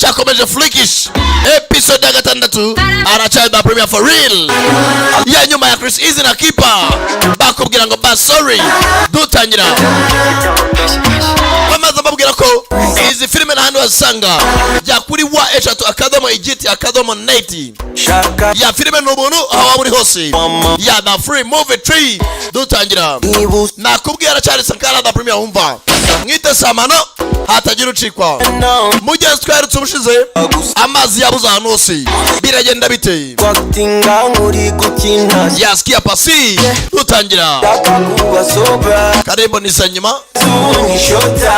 Turacyakomeje Freakish, episode ya gatandatu. Aracyari the premier for real ya nyuma ya Chris Easy na Kipa, bakubwira ngo ba sorry. Dutangira bamaze babwira ko izi filime n'ahandi wazisanga, jya kuri www.igiti.net. Shaka Ya filime ni ubuntu aho waba uri hose, ya The Free Movie Tree. Dutangira, nakubwiye, aracyari Sankara the Premier. Wumva mwite samano hatagira ucikwa. Mugenzi tweretse ubushize, amazi yabuze ahantu hose, biragenda biteye. Kwakitinga nkuri gukina. Yasikia pasi, dutangira. Shaka kuba sober. Karembo ni nyuma. Unishota.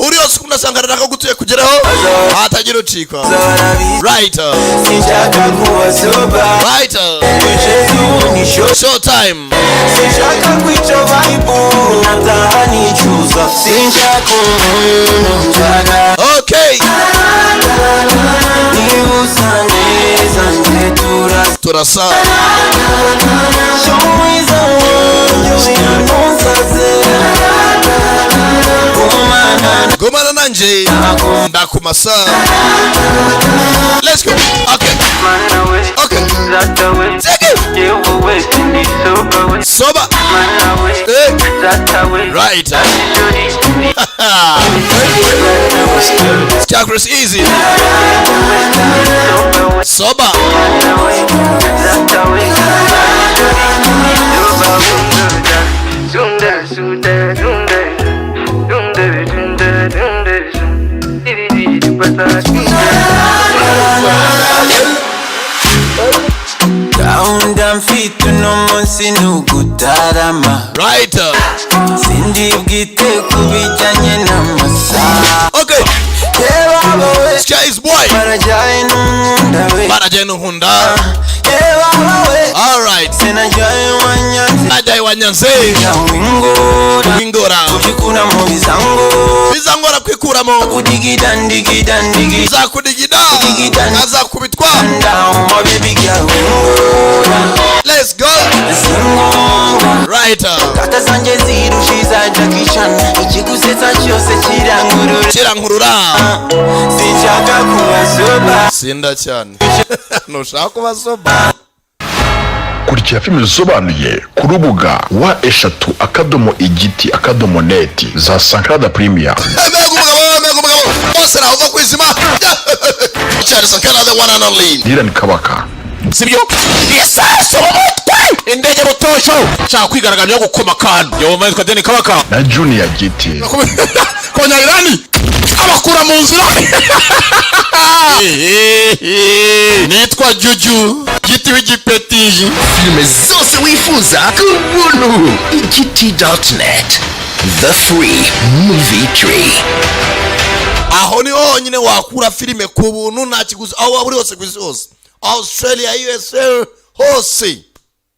Uri yose unasanganira ko gutuye kugeraho hatagira ucikwa, right? Sinshaka kuba sober. Right. Unishota. Show time. Sinshaka kwica vibe, nataha nicuza. Sinshaka umuntu nshaka. Niba usa neza, njye turasa. Turasa. Mwiza wanjye, ntusaze. Gumana. Gumana nanje, ndakumasa. Let's go. Okay, take it. Soba. Eh. Right. Cha Chris Easy. Soba. Gahunda mfite uno munsi ni ugutarama. Sindi bwite ku bijyanye n'amasaha. Reba wowe. Sky is boy. Barajyanye n'umwunda we. Barajyanye n'unkunda. Reba wowe. Sinajyaye wanyanze. Najyaye wanyanze. Wingora. Wingora. Kubikuramo bizangora. Bizangora kwikuramo. Kudigida ndigida ndigida. Zakudigida. Azakubitwa. Down my baby girl wingora. Let's go. Singora. Kata zanjye zirusha iza Jackie Chan. Ikigusetsa cyose kirangurura. Kirankurura. Sinshaka kuba sober. Sinda cyane, ntushaka kuba sober. Kurikira filime zisobanuye ku rubuga www.igiti.net za Sankara the Premier. Mbega umugabo, mbega umugabo! Bose nawe uva ku izima cyane, Sankara the one and only. Dylan Kabaka. Sibyo, isasu mu mutwe, indege butosho, nshaka kwigaragambya gukoma akantu. Yo, yitwa Deni Kabaka. Na Junior Giti. Konya Irani abakura mu nzira. Nitwa Juju Giti w'igipetiji. Filime zose wifuza ku buntu, igiti.net, the free movie tree. Aho niho honyine wakura filime ku buntu, nta kiguzi, aho waba uri hose ku isi hose, Australia, USA, hose,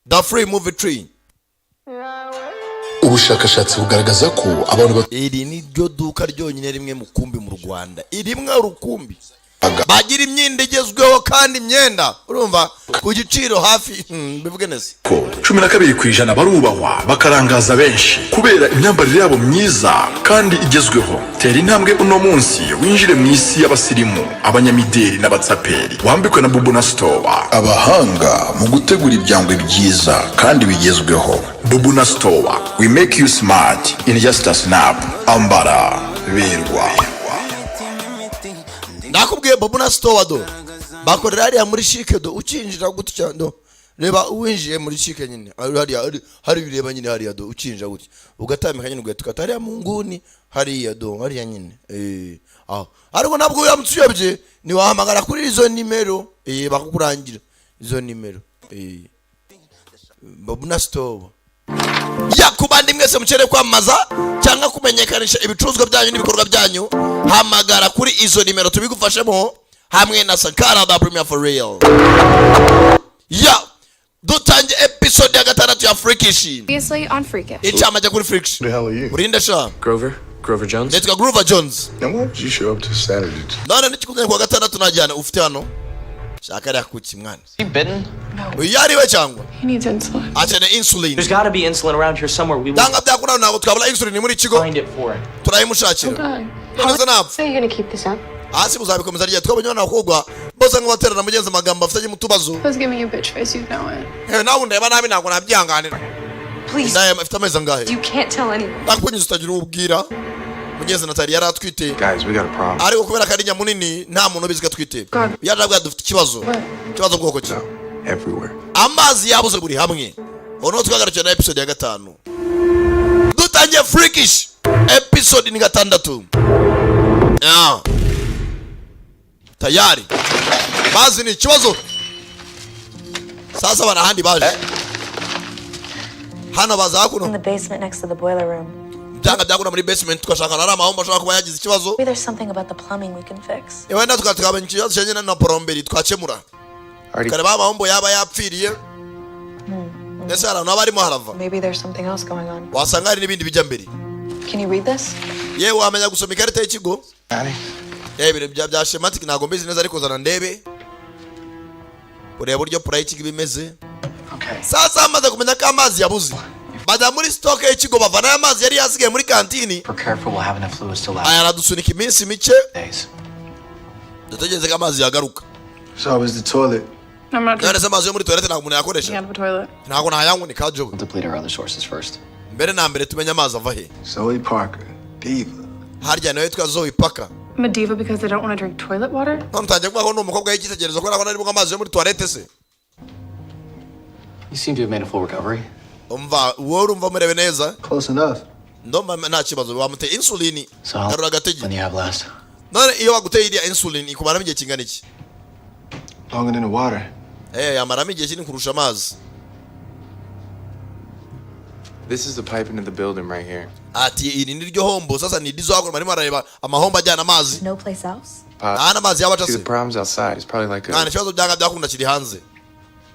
The Free Movie Tree. Ubushakashatsi bugaragaza ko abantu Iri ni ryo duka ryonyine rimwe mukumbi mu Rwanda, irimwe rukumbi bagira imyenda igezweho, kandi imyenda urumva ku giciro hafi, bivuge neza. Ko 12% barubahwa, bakarangaza benshi kubera imyambarire yabo myiza kandi igezweho. Tera intambwe uno munsi, winjire mu isi y'abasirimu, abanyamideli n'abatsaperi, wambikwe na Bubu na Store, abahanga mu gutegura ibyangwe byiza kandi bigezweho. Bubu na Store, we make you smart in just a snap. Ambara berwa. Nakubwiye Bobo na Store do bakorera hariya muri CHIC do. Ukinjira gutya do, reba uwinjiye muri CHIC nyine, hariya hari bireba nyine hariya do. Ukinjira gutya ugatambika nyine, ugahita ukata hariya mu nguni hariya do, hariya nyine aho. Ariko ntabwo uramutse uyobye, ntiwahamagara kuri izo nimero, bakakurangira izo nimero. Bobo na Store ya ku bandi mwese mukeneye kwamamaza cyangwa kumenyekanisha ibicuruzwa byanyu n'ibikorwa byanyu, hamagara kuri izo nimero tubigufashemo hamwe na Sankara the Premier for real. Ya dutange episode ya gatandatu ya Freakish. Previously on Freakish. Incamake kuri Freakish. The hell are you? Urinde sha? Grover? Grover Jones? Nitwa Grover Jones. Now why did you show up to Saturday? None n'ikikuzanye kuwa gatandatu najyana ufite hano shaka ariya kuki mwana? Is he bitten? Uyu ari we cyangwa? He needs insulin. Akeneye insulin. There's gotta be insulin around here somewhere. We will Byanga byakunda, ntabwo twabura insulin muri iki kigo. find it for him. Turayimushakira. Die. None se napfa? How are you gonna keep this up? Hasi muzabikomeza rya? Twabonye abana bakobwa bose ngo baterana mugenzi amagambo afitanye mu tubazo. I was giving you bitch face, you know it. Hewe, nawe undeba nabi, ntabwo nabyihanganira. Please. Indaya ifite amezi angahe? You can't tell anyone. Nakunyuze utagira uwo ubwira. Mugenzi Natali yari atwite. Guys, we got a problem. Ariko kubera ko ari nyamunini, nta muntu ubizi ko atwite. Yaje avuga: "Dufite ikibazo." Ikibazo bwoko ki? Everywhere. Amazi yabuze buri hamwe. Ubu niho twagarukiye na episode ya gatanu. Dutangiye Freakish, episode ni gatandatu. Ah. Tayari mazi ni ikibazo. Sasa bana, ahandi baje hano, baza hakuno. In the basement next to the boiler room. Byanga byakunda muri basement twashaka ari amahombo ashobora kuba yagize ikibazo. Maybe there's something about the plumbing we can fix. Wenda tukaba ikibazo kijyanye na plomberie twakemura, tukareba amahombo yaba yapfiriye, ndetse hari ahantu haba harimo harava. Maybe there's something else going on. Wasanga hari n'ibindi bijya mbere. Can you read this? Yewe, wamenya gusoma ikarita y'ikigo? Ibintu bya schematic ntabwo mbizi neza, ariko zana ndebe, ureba uburyo plan y'ikigo iba imeze. Sasa bamaze kumenya ko amazi yabuze, bajya muri stock y'ikigo, bavanayo amazi yari yasigaye muri kantini. We're careful, we'll have enough fluids to last Aya aradusunika iminsi mike. days. Dutegereze ko amazi yagaruka. So is the toilet. I'm not None se amazi yo muri toilette ntabwo umuntu yakoresha? drinking out of a toilet. Ntabwo nayanywa, ni kajobe. Deplete our other sources first. Mbere na mbere tumenye amazi ava he. Zoe Parker. Diva. Harya nawe yitwa Zoe Parker? I'm a diva because I don't want to drink toilet water? None utangiye kuvuga ko ni umukobwa w'icyitegererezo kubera ko nari bunywa amazi yo muri toilette se? You seem to have made a full recovery. Umva, wowe urumva murebe neza? Close enough. Ndumva nta kibazo, bamuteye insulini. So how Garura agatege. when you have last? None iyo baguteye iriya insulin ikumaramo igihe kingana iki? Longer than the water. Eh, yamaramo igihe kinini kurusha amazi. This is the pipe into the building right here. Ati iri ni ryo hombo. Sasa ni dizo hakuno, barimo barareba amahombo ajyana amazi. No place else? Nta n'amazi yaba See, acase. the problem's outside. It's probably like Mwana, a ikibazo byanga byakunda kiri hanze.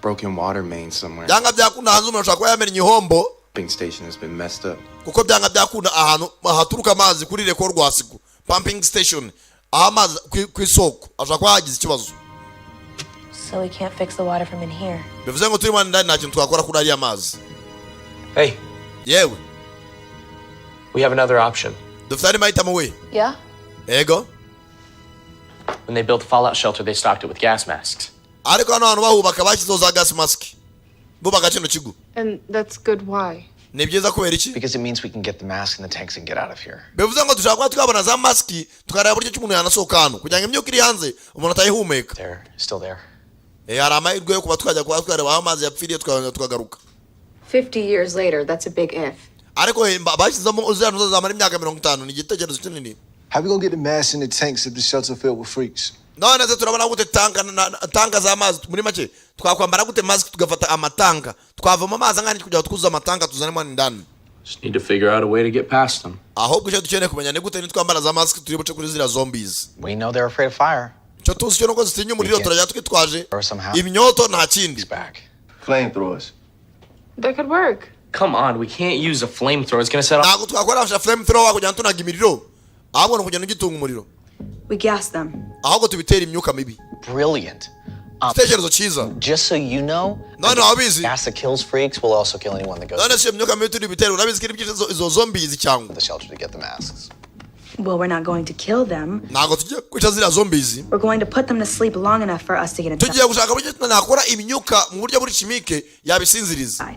broken water main somewhere. Byanga byakunda hanze umuntu ashobora kuba yamennye ihombo. Pumping station has been messed up. Kuko byanga byakunda ahantu haturuka amazi kuri reko rwasigo pumping station, aho amazi ku isoko ashobora kuba yagize ikibazo. So we can't fix the water from in here. Bivuze ngo turimo ndani nta kintu twakora kuri ariya mazi. Hey, Yewe. we have another option. Dufite andi mahitamo we. Yeah? Ego. When they built the fallout shelter, they stocked it with gas masks. Ariko hano hantu bahubaka bashyizeho za gas mask bubaka kino kigo. And that's good. Why? Ni byiza kubera iki? Because it means we can get the mask and the tanks and get out of here. Bivuze ngo dushobora kuba twabona za masiki, tukareba uburyo ki umuntu yanasohoka hano kugira ngo imyuka iri hanze umuntu atayihumeka. They're still there. Eh, hari amahirwe yo kuba twajya kuba twareba aho amazi yapfiriye, tukongera tukagaruka. 50 years later, that's a big if. Ariko bashyizemo ziriya ntuza zamara imyaka 50, ni igitekerezo kinini. How we gonna get the masks in the tanks if the shelter filled with freaks? None se turabona gute tanka tanka z'amazi? Muri make twakwambara gute mask, tugafata amatanka, twavoma amazi angana iki kugira ngo twuzuze amatanka tuzanemo hano indani? Just need to figure out a way to get past them. Ahubwo icyo dukeneye kumenya ni gute nitwambara za mask turi buce kuri ziriya zombies. We know they're afraid of fire. Icyo tuzi cyo nuko zitinya umuriro, turajya twitwaje Somehow. imyoto, nta kindi. Flamethrowers. That could work. Come on, we can't use a flamethrower. It's gonna set off. Ntabwo twakoresha flamethrower kugira ngo tunaga imiriro, ahubwo ni ukugenda ugitunga umuriro. We gas them. Ahubwo tubitera imyuka mibi. Brilliant. Igitekerezo cyiza. Just so you know, None wabizi. gas that kills freaks will also kill anyone that goes None si iyo myuka mibi turi bitera, urabizi ko iri byica izo zombies cyangwa to the shelter to get the masks. Well, we're not going to kill them. Ntabwo tugiye kwica ziriya zombies. We're going to put them to sleep long enough for us to get inside. Tugiye gushaka uburyo nakora imyuka mu buryo buri chimique yabisinziriza.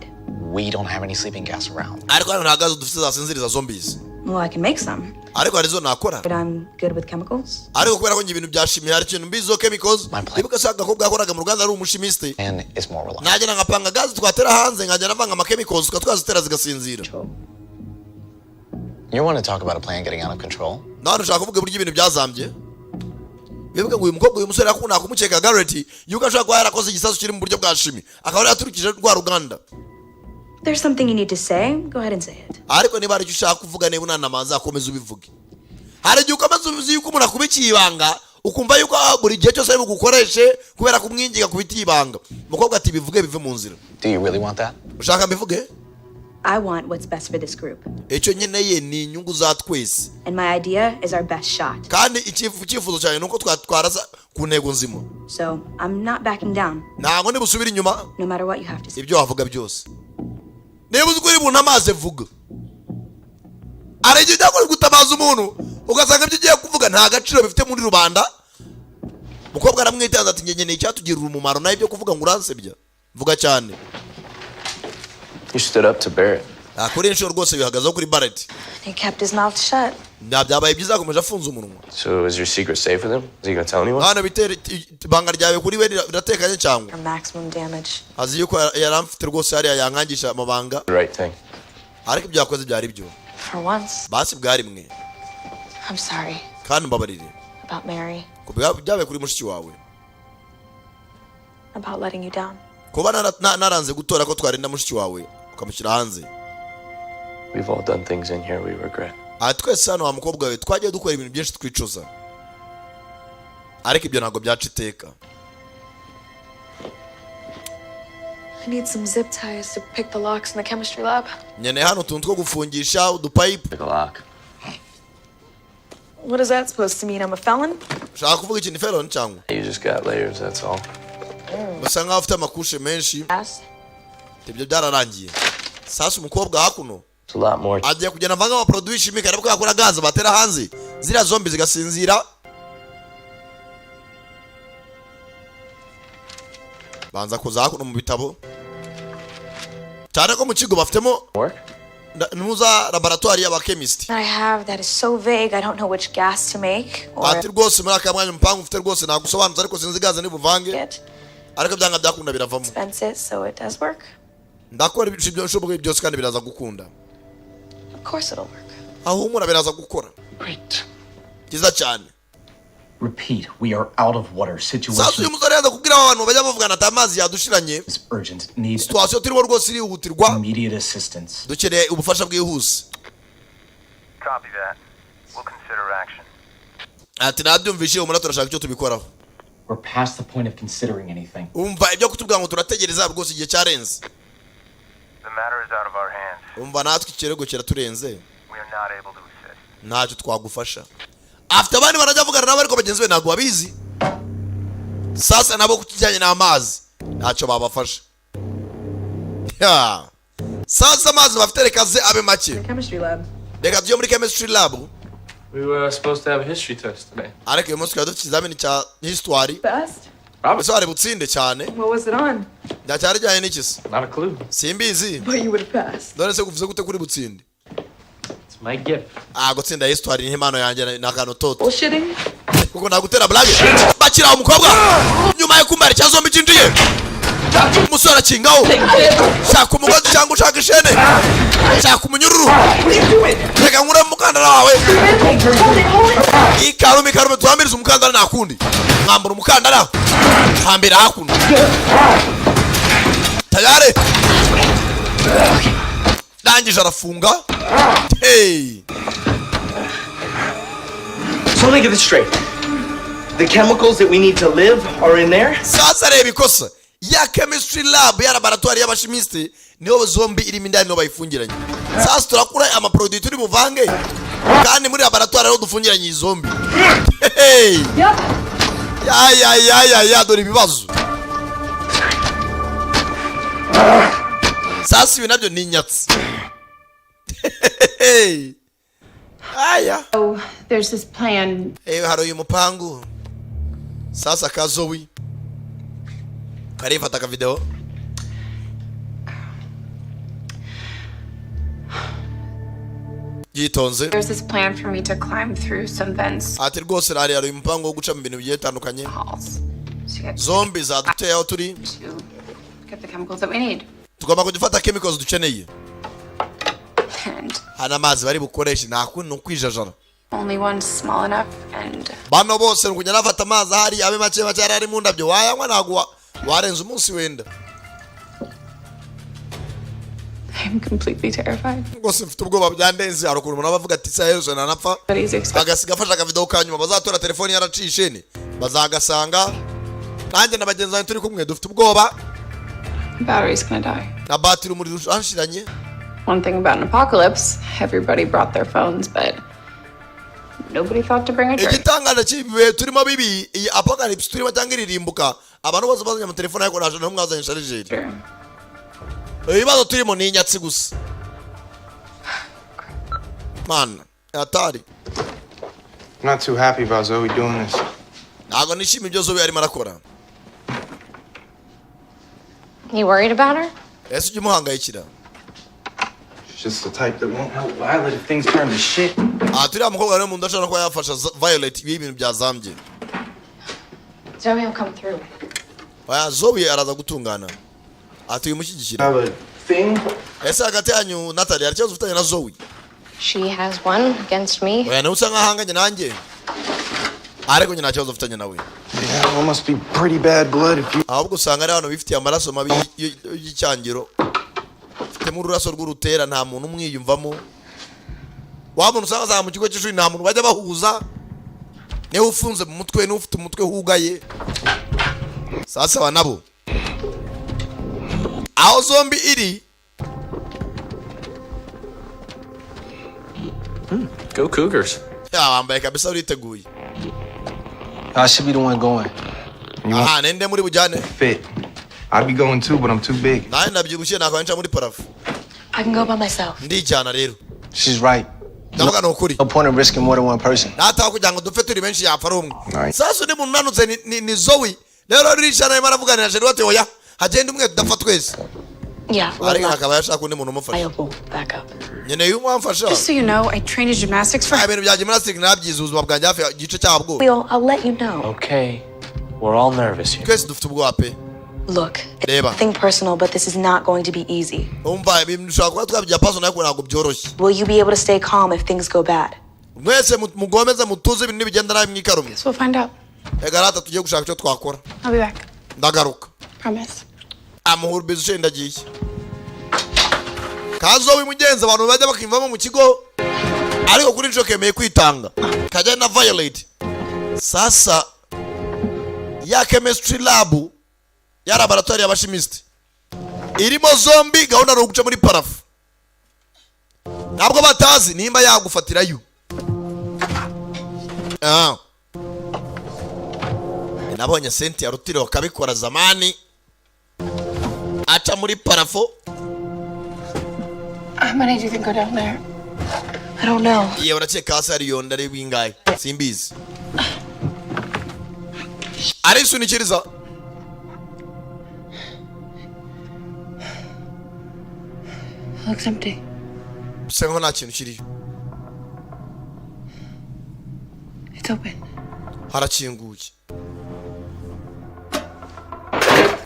We don't have any sleeping gas around. Ariko hano nta gaze dufite zasinziriza zombies. Well, I can make some, Ariko hari izo nakora. but I'm good with chemicals. Ariko kubera ko njye ibintu bya chimie hari ikintu mbizo, chemicals. Ibuka se agakobwa yakoraga mu ruganda ari umuchimiste. And it's more reliable. Nagenda nkapanga gaze twatera hanze, nkagenda navanga amachemicals tukaba twazitera zigasinzira. You want to talk about a plan getting out of control? Nawe ushaka kuvuga uburyo ibintu byazambye. Bivuga ngo uyu mukobwa, uyu musore yakunda kumukeka Garrett yuko ashobora kuba yarakoze igisasu kiri mu buryo bwa chimie, akaba yaraturikije rwa ruganda. There's something you need to say, go ahead and say it. Ariko niba hari icyo ushaka kuvuga, niba unanamaza, akomeza ubivuge. Hari igihe ukomeza uzi yuko umuntu akubikiye ibanga, ukumva yuko buri gihe cyose ari bugukoreshe kubera kumwinginga kubitiye ibanga. Umukobwa ati: "Bivuge bive mu nzira." Do you really want that? Ushaka mbivuge? I want what's best for this group. Icyo nkeneye ni inyungu za twese. And my idea is our best shot. Kandi icyifuzo cyanjye ni uko twarasa ku ntego nzima. So I'm not backing down, Ntabwo nibusubire inyuma. no matter what you have to say. Ibyo wavuga byose, niba uzi ko uri buntu amazi, vuga. Hari igihe ujya gutabaza umuntu Ugasanga ibyo ugiye kuvuga nta gaciro bifite muri rubanda. Umukobwa aramwitanze ati: "Njye nkeneye icyatugirira umumaro, nawe ibyo kuvuga ngo uransebya." Vuga cyane. You stood up to Barrett. Ah, kuri inshuro rwose bihagazeho kuri Barrett. He kept his mouth shut. Nta byabaye byiza, yakomeje afunze umunwa. So is your secret safe with him? Is he gonna tell anyone? Mwana, bitera ibanga ryawe kuri we riratekanye cyangwa? For maximum damage. Azi yuko yari amfite rwose hariya yankangisha amabanga. The right thing. Ariko ibyo yakoze byari byo. For once. Basi bwari mwe. I'm sorry Kandi mbabarire about Mary, ku byabaye kuri mushiki wawe, about letting you down. Kuba naranze gutora ko twarinda mushiki wawe ukamushyira hanze. We've all done things in here we regret. Aha twese hano, wa mukobwa we, twagiye dukora ibintu byinshi twicuza, ariko ibyo ntabwo byaca iteka. I need some zip ties to pick the locks in the chemistry lab. Nkeneye hano utuntu two gufungisha udupayipu. Pick a lock. What is that supposed to mean? I'm a felon? Ushaka kuvuga ikintu felon cyangwa? You just got layers, that's all. Basa nkaho ufite amakushe menshi. Yes. Ibyo byararangiye. Sasa umukobwa hakuno It's a lot more. agiye kugenda avanga amaproduit chimique, ariko yakora gaze batera hanze ziriya zombi zigasinzira. Banza kuza hakuno mu bitabo, cyane ko mu kigo bafitemo Work? ntuza laboratoire y'abachemist. I have that is so vague. I don't know which gas to make or Ati rwose muri aka mwanya umupangu ufite rwose nagusobanuza, ariko sinzi gaze nibuvange, ariko byanga byakunda biravamo. Dispense it so it does work. Ndakora ibyo nshoboye byose kandi biraza gukunda. Of course it'll work. Ahumura, biraza gukora. Great. Byiza cyane. Repeat, we are out of water. Sasa uyu Situation musore yaza kubwira aba bantu bajya bavugana ati amazi yadushiranye, is urgent. Need situation turimo rwose irihutirwa, immediate assistance. dukeneye ubufasha bwihuse. Copy that. We'll consider action. Ati nabyumvishe, umura turashaka icyo tubikoraho. We're past the point of considering anything. Umva, ibyo kutubwira ngo turategereza rwose igihe cyarenze. The matter is out of our hands. Umva, natwe ikirego kiraturenze. We are not able to assist. Ntacyo twagufasha. Afite abandi barajya avugana nabo, ariko bagenzi be ntabwo babizi. Sasa nabo ku kijyanye n'amazi ntacyo babafasha. Ya. Sasa amazi bafite reka ze abe make. Chemistry lab. Reka tujye muri chemistry lab. We were supposed to have a history test today. Ariko uyu munsi twari dufite ikizamini cya histoire. Best? Ese wari butsinde cyane? What was it on? Cyari kijyanye n'iki se? Not a clue. Simbizi. But you would have passed. None se kuvuze gute kuri butsinde? It's my gift. Ah, gutsinda histoire ni impano yanjye, ni akantu toto. Bullshitting? Kuko nagutera blague. Bakira umukobwa nyuma yo kumara icya zombi cyinjiye, umusore akingaho. Shaka umugozi cyangwa ushaka ishene, shaka umunyururu, reka nkure mu mukandara wawe. Ikarume, ikarume, tuhambirize umukandara, nta kundi. Mwambura umukandara, hambira hakuno, tayari ndangije arafunga. Hey! So let me get this straight. The chemicals that we need to live are in there? Sasa reba ikosa ya chemistry lab, ya laboratoire y'abachimiste, niho zombi irimo indani, niho bayifungiranye. Sasa turakura amaproduit turi buvange kandi muri laboratoire ariho dufungiranye iyi zombi. Hey! Ya ya ya ya ya, dore ibibazo. Sasa ibi nabyo ni inyatsi. Hey! Aya. Oh, there's this plan. Eh, hari uyu mupangu. Sasa kazowi karifata akavideo. Yitonze. There's this plan for me to climb through some vents Ati rwose hari uyu mupango wo guca mu bintu bigiye bitandukanye. To get Zombi zaduteye aho turi. to get the chemicals that we need. Tugomba kujya ufata chemicals dukeneye. And Hano amazi bari bukoreshe nta kundi, ni ukwijajara. only one's small enough and Bano bose ni ukujya nafata amazi ahari abe make make yari ari mu ndabyo, wayanywa ntabwo warenza umunsi wenda. I'm completely terrified. Rwose mfite ubwoba byandenze. Hari ukuntu umuntu aba avuga ati isaha yose nanapfa, agasiga afashe akavidewo ka nyuma. Bazatora telefoni yaracishe ni bazagasanga. Nanjye na bagenzi banjye turi kumwe dufite ubwoba. The battery's gonna die. Na batiri umuriro uranshiranye. One thing about an apocalypse, everybody brought their phones, but nobody thought to bring a charger. Igitangaje cy'ibi bihe turimo bibi, iyi apocalypse turimo cyangwa iririmbuka, abantu bose bazanye amatelefone ariko nta n'umwe wazanye chargeur. Ibibazo turimo ni inyatsi gusa, mana atari. I'm not too happy about Zoe doing this. Ntabwo nishimiye ibyo Zoe arimo arakora. You worried about her? Ese ujya umuhangayikira? She's just the type that won't help Violet if things turn to shit. Aha turiya mukobwa rero mu nda ashobora kuba yafasha Violet iyo ibintu byazambye. Zoe will come through. Oya, Zoe araza gutungana, atuye umushyigikira. Have a thing? Ese hagati yanyu, Natalie, hari ikibazo ufitanye na Zoe? She has one against me. Oya, nawe usa nkaho ahanganye nanjye, ariko njye nta kibazo mfitanye nawe. Yeah, well, must be pretty bad blood if you. Ahubwo usanga ari abantu bifitiye amaraso mabi y'icyangiro, ufitemo ururaso rw'urutera, nta muntu umwiyumvamo. Wa muntu usanga azaba mu kigo cy'ishuri, nta muntu bajya bahuza, niwe ufunze mu mutwe, niwe ufite umutwe hugaye. Sasa aba nabo aho zombie iri. Go Cougars. Ya, wambaye kabisa, uriteguye. I should be the one going. Aha ninde muri bujyane? Fit. I'd be going too, but I'm too big. Nanjye ndabyibushye, nakaba nca muri plafond. I can go by myself. Ndijyana rero. She's right. Ndavuga ni ukuri. No point in risking more than one person. Nataha kugira ngo dupfe turi benshi, yapfa ari umwe. Sasa undi muntu unanutse ni Zoe rero, riricara arimo aravuganira chéri bati: "Oya, hagenda umwe, tudapfa twese." Yeah, Ariko akaba yashaka undi muntu umufasha. reliable backup. Nkeneye umwamfasha. Just so you know, I trained in gymnastics for. Ibintu bya gymnastic nabyize ubuzima bwanjye hafi igice cyabwo. We'll, I'll let you know. Okay. We're all nervous here. Twese dufite ubwoba pe. Look, it's Reba. nothing personal, but this is not going to be easy. Umva, ibintu dushobora kuba twabijya personal, ariko ntabwo byoroshye. Will you be able to stay calm if things go bad? Mwese mugomeze mutuze, ibintu nibigenda nabi mwikarume. We'll find out. Ega rata, tugiye gushaka icyo twakora. I'll be back. Ndagaruka. Promise. Amuhura bizu ushe, ndagiye kazo wimugenza abantu bajya bakivamo mu kigo, ariko kuri nshuro kemeye kwitanga kajya na Violet. Sasa ya chemistry lab, ya laboratoire y'abashimisiti irimo zombie, gahunda ni uguca muri plafond, ntabwo batazi nimba yagufatirayo. Ah. Nabonye senti ya rutiro bakabikora zamani, aca muri plafond. How many do you think go down there? I don't know. Yewe, urakeka hasi hari yonda ari bingahe? Simbizi. Arisunikiriza. It looks empty. Bisa nkaho nta kintu kiriyo. It's open. Harakinguye,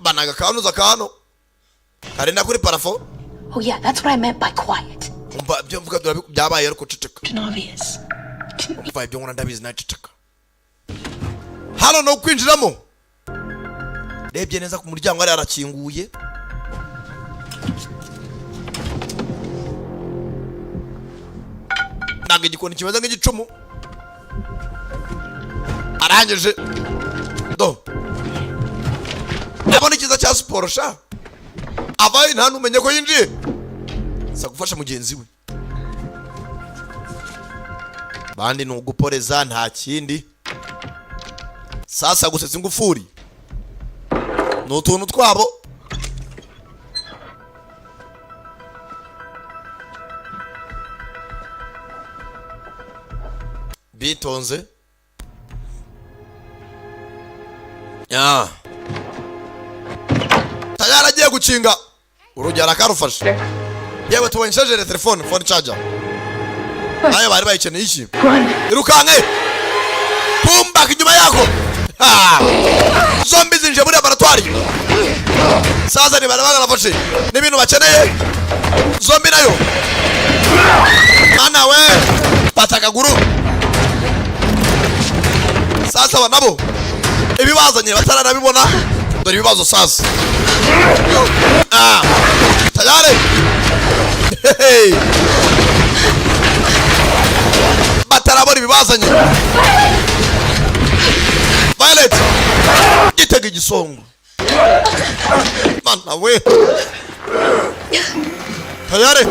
banaga kanuza kano karinda kuri plafond. Oh, yeah, that's what I meant by quiet. Umva, ibyo mvuga byabaye, ariko ceceka. It's obvious. Umva, ibyo nkora ndabizi, nawe ceceka. Hano ni ukwinjiramo, rebye neza ku muryango hariya harakinguye. Ntabwo igikoni kimeze nk'igicumu. Arangije do, ndabona icyiza cya siporo sha, avayo nta numenye ko yinjiye, sa gufasha mugenzi we. Bandi ni uguporeza, nta kindi. Sasa gusetsa ingufuri ni utuntu twabo. Bitonze ya tayari, agiye gukinga urugi arakarufashe. Yewe, tubonye charger ya telefone, phone charger nayo bari bayikeneye. Iki, irukanke pumbaka inyuma yako. Ha! Zombie zinjiye muri laboratwari. Sasa ni bari bagarafashe n'ibintu bakeneye. Zombie nayo, mana we, fata akaguru. Sasa aba nabo ibibazanye bataranabibona, dore ibibazo sasa. Ah, tayari. Hey! Batarabona ibibazanye. Violet gitega igisongo, mana we, tayari,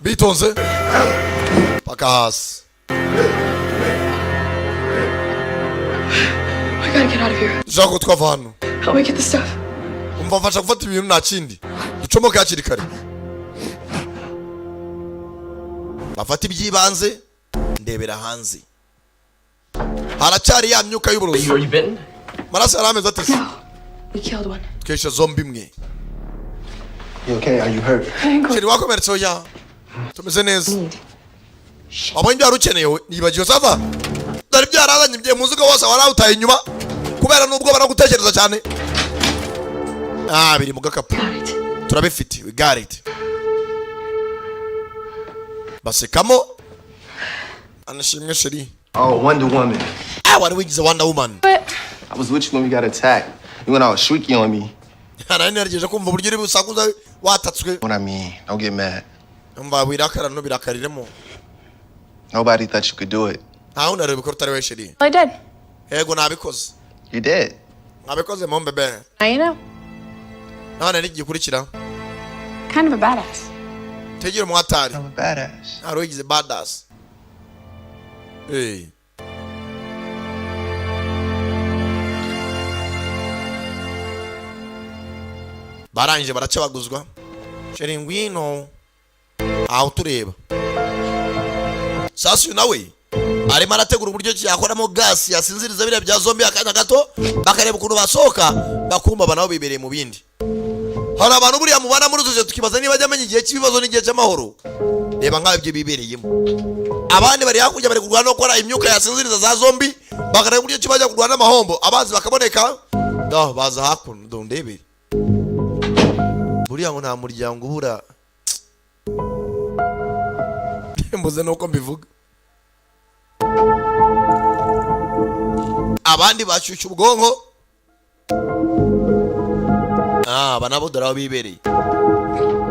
bitonze paka hasi. We gotta get out of here. Dushaka ko twava hano. Help me get the stuff. Umva, mfasha gufata ibintu, nta kindi, ducomoke hakiri kare, bafata iby'ibanze. Ndebera hanze, haracyari ya myuka y'uburozi. Are you bitten? Maraso yari ameze ate se? We killed one. Twishe zombie imwe. You okay? Are you hurt? Chérie, wakomeretse? Oya, tumeze neza. Wabonye ibyo wari ukeneye? We nibagiwe sava, dore byarazanye ibyo muzigo wose warawutaye inyuma kubera n'ubwoba no gutekereza cyane. Ah, biri mu gakapu, turabifite. We got it. Basekamo anashimwe chérie. Oh, Wonder Woman. Ah, wari wigize Wonder Woman. I was with you when we got attacked. You went all shrieky on me. Nari nagerageje kumva uburyo uri busakuza watatswe. What I mean, don't get mad. Umva, wirakara, ntubirakariremo. Nobody thought you could do it. Nta wundi arabikora utari we, chérie. I did. Yego, nabikoze. You did. Nabikoze mon bébé. Now you know. None n'igikurikira. Kind of a badass. Tegera umuhatari. I'm a badass. Nta wigize badass. Hey. Barangije baracabaguzwa. Chérie, ngwino aho tureba. Sasa uyu nawe arimo arategura uburyo ki yakoramo gasi yasinziriza biriya bya zombie akanya gato, bakareba ukuntu basohoka, bakumva aba nabo bibereye mu bindi. Hari abantu buriya mubana muri utu tukibaza niba ajya amenya igihe cy'ibibazo n'igihe cy'amahoro. Reba nk'aho ibyo bibereyemo, abandi bari hakurya bari kurwana no gukora imyuka yasinziriza za zombie, bakareba uburyo ki bajya kurwana n'amahombo, abanzi bakaboneka. No, baza hakuno, do ndebere. Buriya ngo nta muryango ubura, mbuze nuko mbivuga. Abandi bashyushya ubwonko. Ah, aba nabo dore aho bibereye.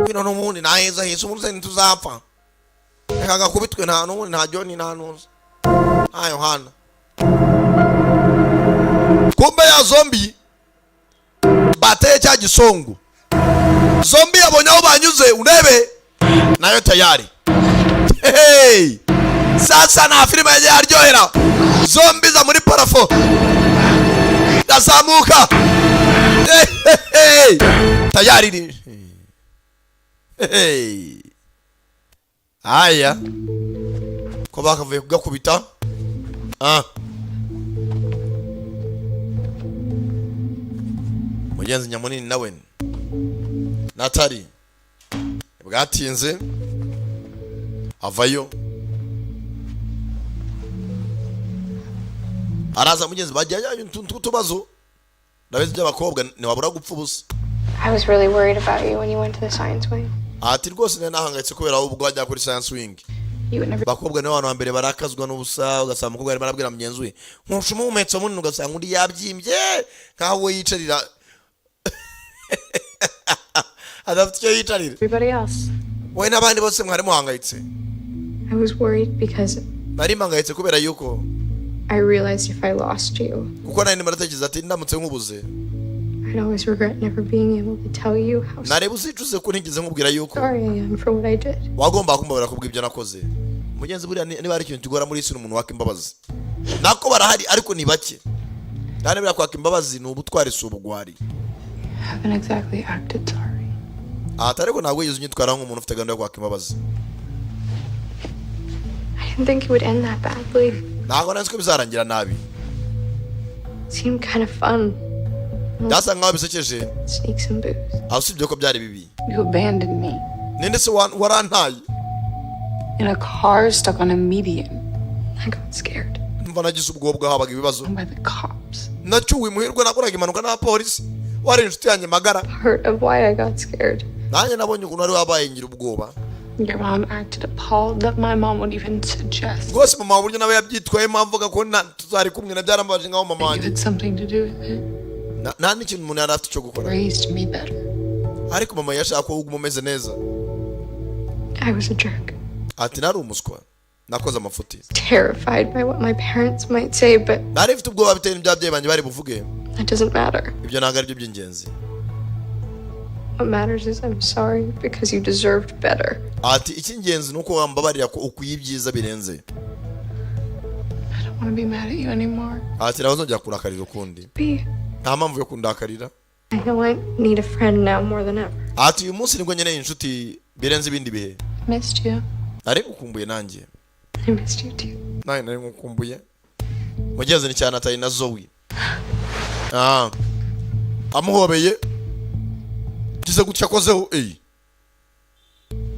Bino n'ubundi nta heza heza, ubundi ntituzapfa, reka gakubitwe. Nta n'ubundi, nta Joni, nta nuza, nta Yohana. Kumbe ya zombie bateye cya gisongo, zombie yabonye aho banyuze, urebe nayo tayari. Hey! Sasa nta filime yagiye aryohera. Zombie za muri plafond ndazamuka. Hey, hey, hey! Tayari ni hey. Aya ko bakavuye kugakubita. Ah, mugenzi nyamunini nawe natari bwatinze avayo, araza mugenzi bajyanye utuntu tw'utubazo, ndabizi by'abakobwa ntiwabura gupfa ubusa. I was really worried about you when you went to the science wing. Ati rwose nari nahangayitse kubera aho ubwo wajya kuri science wing. You would never Abakobwa nibo bantu ba mbere barakazwa n'ubusa, ugasanga umukobwa arimo arabwira mugenzi we nkurusha umuhumetso munini, ugasanga undi yabyimbye nkaho we yicarira adafite icyo yicarira. everybody else. Wowe n'abandi bose mwari muhangayitse. I was worried because Nari mpangayitse kubera yuko I realized if I lost you, kuko nari ndimo ndatekereza ati ndamutse nkubuze, I'd always regret never being able to tell you how nareba uzicuze ko ntigeze nkubwira yuko sorry I am for what I did. wagombaga kumbabarira kubw'ibyo nakoze. Mugenzi, buriya niba hari ikintu kigora muri isi ni umuntu waka imbabazi. Nako barahari ariko ni bake, kandi buriya kwaka imbabazi ni ubutwari, si ubugwari. Haven't exactly acted sorry. Aha ariko ntabwo wigeze unyitwaraho nk'umuntu ufite gahunda yo kwaka imbabazi. I didn't think it would end that badly. Ntabwo nari nzi ko bizarangira nabi. It seemed kind of fun. Byasa nkaho bisekeje. Sneak some booze. Aho usibye ko byari bibi. You abandoned me Ninde se warantaye? in a car stuck on a median I got scared. Mva, nagize ubwoba, habaga ibibazo. by the cops. Nacyuwe imuhirwe, nakoraga impanuka n'abapolisi. Wari inshuti yanjye magara. Part of why I got scared. Nanjye nabonye ukuntu wari wabaye ngira ubwoba. Your mom acted appalled that my mom would even suggest Rwose mama uburyo nawe yabyitwayemo avuga ko tuzari kumwe na byarambabaje nkaho mama you wanjye had something to do with it. Nta n'ikintu umuntu yari afite cyo gukora. Raised me better. Ariko mama yashaka ko uguma umeze neza. I was a jerk. Ati nari umuswa, nakoze amafuti. Terrified by what my parents might say, but Nari mfite ubwoba bitewe n'ibyo ababyeyi banjye bari buvuge. that doesn't matter. Ibyo ntabwo aribyo by'ingenzi. What matters is I'm sorry because you deserved better. Ati icy'ingenzi ni uko wambabarira ko ukwiye ibyiza birenze. I don't want to be mad at you anymore. Ati nawe nzongera kurakarira ukundi. B. Nta mpamvu yo kundakarira. I know I need a friend now more than ever. Ati uyu munsi nibwo nkeneye inshuti birenze ibindi bihe. I missed you. Nari ngukumbuye nanjye. I missed you too. Nawe nari nkukumbuye. Mugenzi ni cyane atari na Zoe. Ah, amuhobeye, gize gutya akozeho. Eyi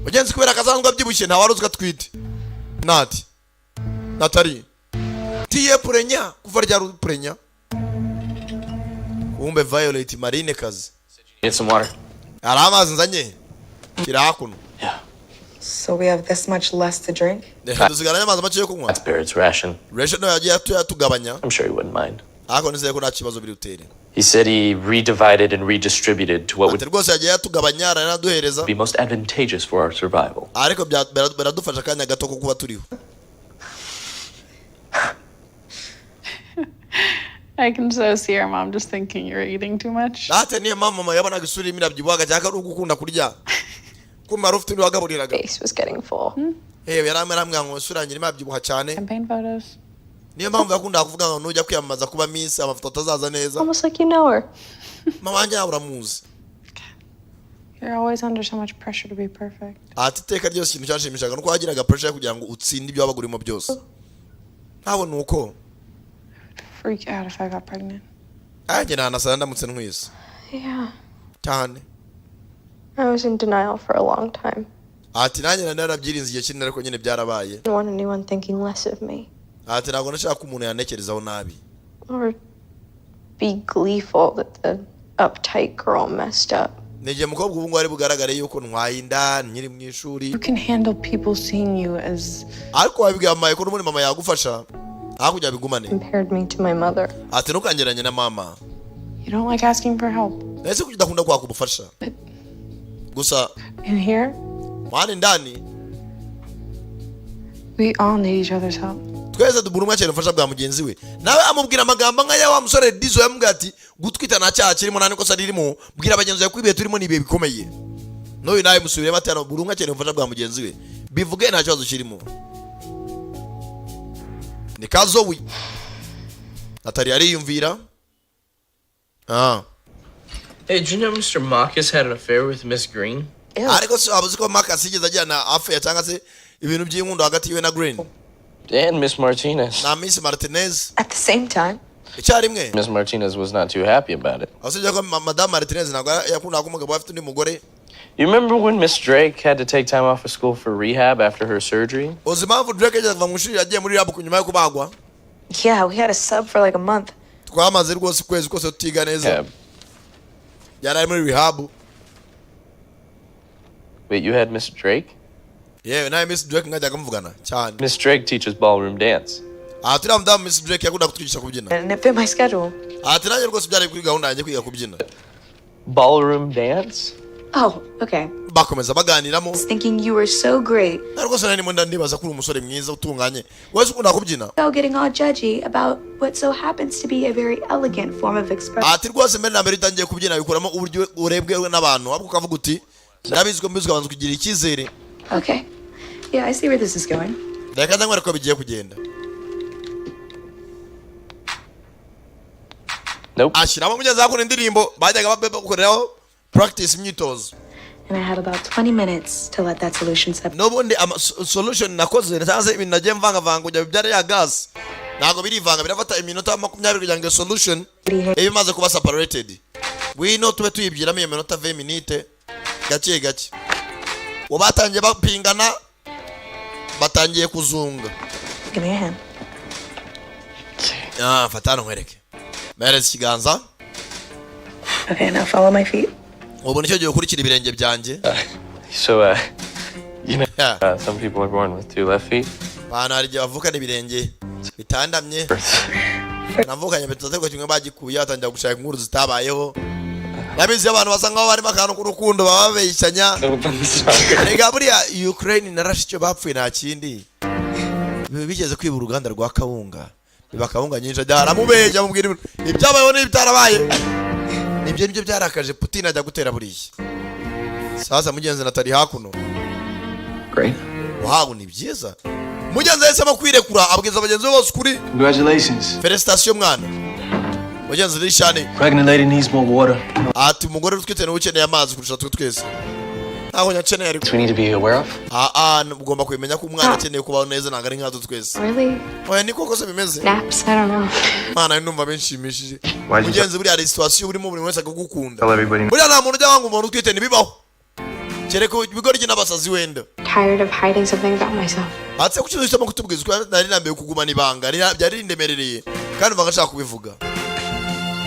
mugenzi, kubera akasanzwe abyibushye, nta wari uzi ko atwite. Nati Natali tiye purenya kuva ryari purenya. Kumbe Violet Marine kazi. Get some water. Hari amazi nzanye, kiri hakuno. So we have this much less to drink? Reka dusigaranye amazi make yo kunywa. That's Barrett's ration. Ration nayo yagiye yatugabanya. I'm sure he wouldn't mind. Ariko nizeye ko nta kibazo biri butere. He said he redivided and redistributed to what Ati would rwose yagiye yatugabanya, aranaduhereza be most advantageous for our survival. Ariko biradufasha akanya gato ko kuba turiho. I can so see our mom just thinking you're eating too much. Date niyo mpamvu mama yabonaga isura irimo irabyibuhaga cyangwa ari ugukunda kurya, kumbe wari ufite undi wagaburiraga. Face was getting full. Yewe, yari arambwira ngo isura yanjye irimo irabyibuha cyane. Campaign photos. Niyo mpamvu yakundaga kuvuga ngo nujya kwiyamamaza kuba miss, amafoto atazaza neza. Almost like you know her. Mama wanjye nawe uramuzi. You're always under so much pressure to be perfect. Ati iteka ryose ikintu cyanshimishaga nuko wagiraga pressure yo kugira ngo utsinde ibyo wabaga urimo byose, ntabwo ni uko. Freak out if I got pregnant. Nanjye nanasara ndamutse ntwise. Yeah. Cyane. I was in denial for a long time. Ati nanjye nari narabyirinze igihe kinini, ariko nyine byarabaye. Didn't want anyone thinking less of me Ati ntabwo nashaka ko umuntu yanekerezaho nabi or be gleeful that the uptight girl messed up. Ni igihe mukobwa ubu ngubu ari bugaragare yuko ntwaye inda nkiri mu ishuri. You can handle people seeing you as Ariko wabibwiye mama ko n'ubundi mama yagufasha aho kugira bigumane. Compared me to my mother. Ati ntukangeranye na mama. You don't like asking for help. Nahise kuki udakunda kwaka ubufasha gusa. In here, Mwana indani, we all need each other's help. Twese buri umwe akeneye ubufasha bwa mugenzi we. Nawe amubwira amagambo nk'aya wa musore Dizo yamubwira ati gutwita nta cyaha kirimo, nta n'ikosa ririmo, bwira bagenzi bawe ko ibihe turimo ni ibihe bikomeye. N'uyu nawe musubiremo ati hano buri umwe akeneye ubufasha bwa mugenzi we, bivuge nta kibazo kirimo. Ni kazowi Natali ariyumvira, ah. Hey, did you know Mr. Marcus had an affair with Miss Green? Ariko si waba uzi ko Marcus yigeze agirana affair cyangwa se ibintu by'inkundo hagati yiwe na Green And Miss Martinez. na Miss Martinez? At the same time? Icyarimwe. Miss Martinez was not too happy about it. Usibye ko Madame Martinez ntabwo yakundaga ko umugabo we afite undi mugore. You remember when Miss Drake had to take time off of school for rehab after her surgery? Uzi impamvu Drake yageze kuva mu ishuri, yagiye muri rehab nyuma yo kubagwa? Yeah, we had a sub for like a month. Twamaze rwose ukwezi kose tutiga neza, yari ari muri rehab. Wait, you had Miss Drake? Yewe, nawe Miss Drake mwajyaga muvugana cyane. Miss Drake teaches ballroom dance. Aha turiya mudamu Miss Drake yakunda kutwigisha kubyina. And it fit my schedule. Ati nanjye rwose byari kuri gahunda yanjye kwiga kubyina. Ballroom dance? Oh, okay. Bakomeza baganiramo. I was thinking you were so great. Na rwose nari ndimo ndibaza ko uri umusore mwiza utunganye wese ukunda kubyina. Oh, getting all judgy about what so happens to be a very elegant form of expression. Ati rwose mbere na mbere utangiye kubyina bikuramo uburyo urebwe n'abantu, ahubwo ukavuga uti ndabizi ko mbizi, ukabanza kugira icyizere. Okay. Yeah, I see where this is going. Reka nza nkwereke ko bigiye kugenda. Ashyiramo mugenzi akora indirimbo bajyaga bakoreraho practice, imyitozo. And I had about 20 minutes to let that solution set. N'ubundi solution nakoze cyangwa se ibintu nagiye mvangavanga kugira bibyare ya gas, ntabwo birivanga, birafata iminota 20 kugira ngo iyo solution ibe imaze kuba separated. Wino tube tuyibwiramo iyo minota 20 minute gake gake. Ubu batangiye bapingana, batangiye kuzunga. Give me a hand. Ah, fata hano nkwereke, mpereza ikiganza. Okay, now follow my feet. Ubu nicyo gihe ukurikira ibirenge byanjye. So, some people are born with two left feet. Abantu hari igihe bavukana ibirenge bitandamye. Navukanye bitatu, ariko kimwe bagikuye, batangira gushaka inkuru zitabayeho. Nabizi abantu basa nkaho barimo akantu k'urukundo baba babeshyanya. Rega buriya Ukraine na Russia icyo bapfuye nta kindi, bigeze kwiba uruganda rwa kawunga, biba kawunga nyinshi, ajya aramubeshya, amubwira ibyabayeho n'ibitarabaye. Nibyo nibyo byarakaje Putin ajya gutera buriya. Sasa mugenzi Natali hakuno. Great. Wow, ni byiza. Mugenzi yahisemo kwirekura, abwiza bagenzi be bose ukuri. Congratulations. Félicitations mwana. Mugenzi Rishani. Pregnant lady needs more water. Ati umugore utwite niwe ukeneye amazi kurusha twe twese. Ntabwo nyakeneye ariko. We need to be aware of? Ah ah, ugomba kubimenya ko umwana akeneye kubaho neza, ntabwo ari nkatwe twese. Really? Oya, niko kose bimeze. Naps? I don't know. Mana, ndumva binshimishije. Why'd you Mugenzi, buriya hari situation urimo, buri wese akagukunda. tell everybody? Buriya nta muntu ujya wanga umuntu utwite, ntibibaho, kereka ibigoryi n'abasazi wenda. Tired of hiding something about myself. Hatse kuki uhitamo kutubwiza uko nari nambaye kugumana ibanga byari rindemerereye kandi umva ngashaka kubivuga.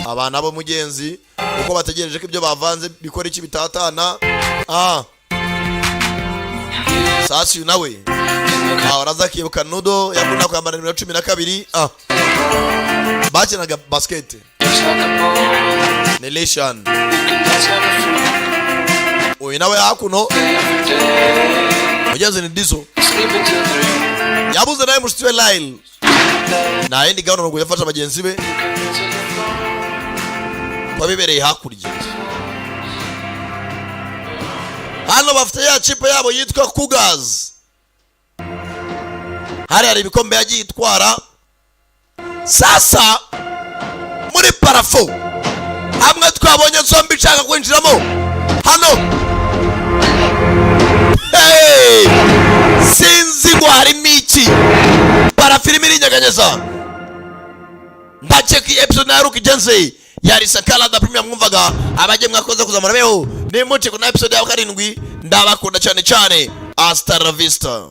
Abana bo mugenzi uko bategereje ko ibyo bavanze bikora iki bitatana. Ah, sasi uyu nawe ah araza akibuka nudo yakunda kwambara nimero 12. Ah, bakinaga basket ni Leshan. Uyu nawe hakuno mugenzi ni Dizo, yabuze nawe mushuti we Lyle. Nta yindi gahunda ngo yafasha bagenzi be kuba bibereye hakurya. Hano bafite ya kipe yabo yitwa Cougars, hari hari ibikombe yagiye itwara. Sasa muri plafond hamwe twabonye zombie ishaka kwinjiramo hano. Hey! Sinzi ngo harimo iki, plafond irimo irinyeganyeza. Ndakeka iyi episode nayo igenze yari Sankara da Premier mwumvaga. Abajye mwakoze kuzamura beho nimuce kuna episode ya 7. Ndabakunda cyane cyane, hasta la vista.